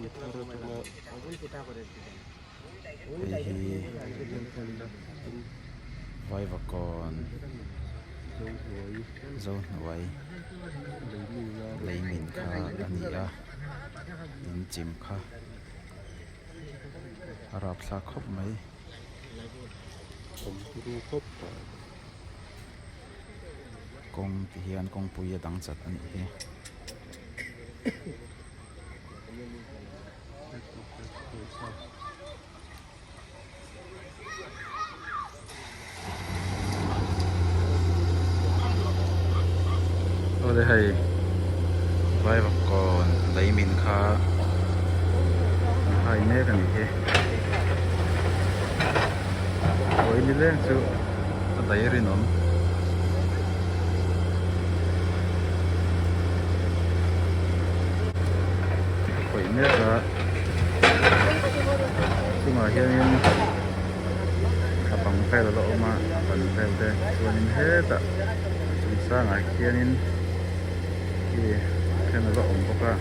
Hei hi Vaivakawn Zohnuai leimin kha a ni a in chim kha a rapthlak khawp mai. Kawng ti hian kawngpui a dang chat a nih hi. Awle hei Vaivakawn lei min kha an hai mek a nih hi vawi nileng chu a daih rinawm. A khawih mek a chungah hianin thla bang vel a la awm a ban vel te chuanin hetah a chung sangah khianin khi then a la awm bawk a.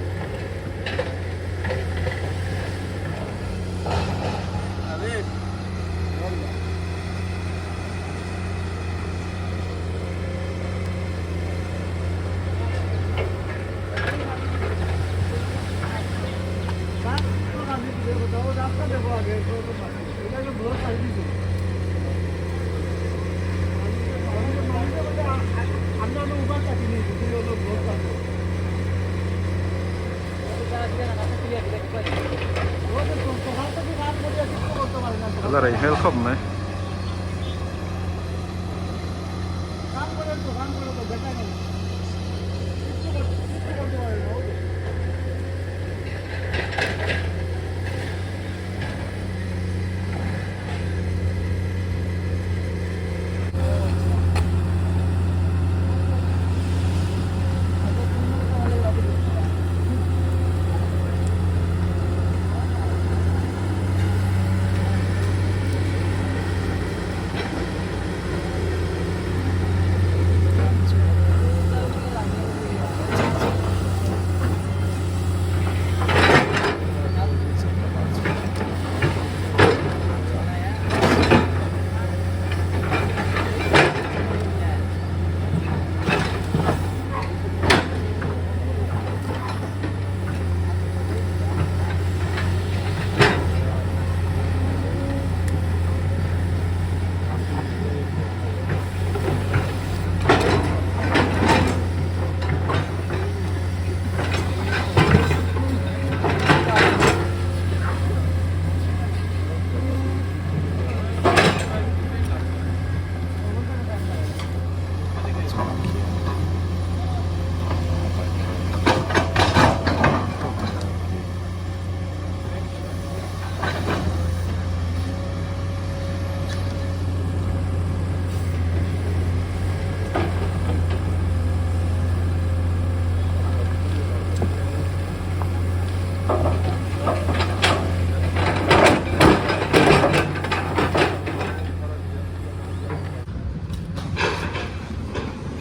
A la rei hmel khawp mai.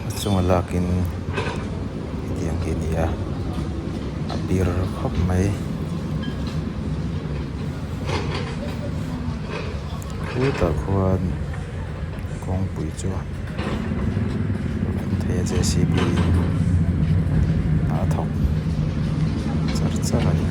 A chunga lakin hetiang hi a ni a a bir khawp mai khutah khuan kawngpui chu a awm thei a J C B in a thawk char char a ni.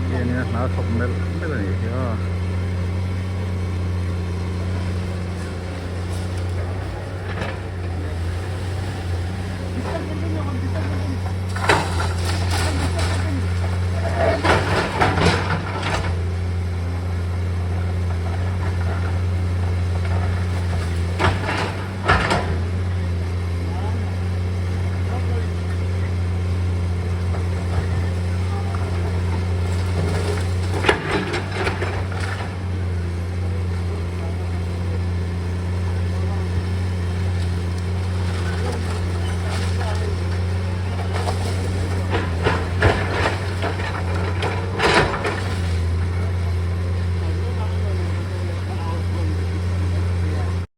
Hianin a hna thawk melh melh a nih hi aw.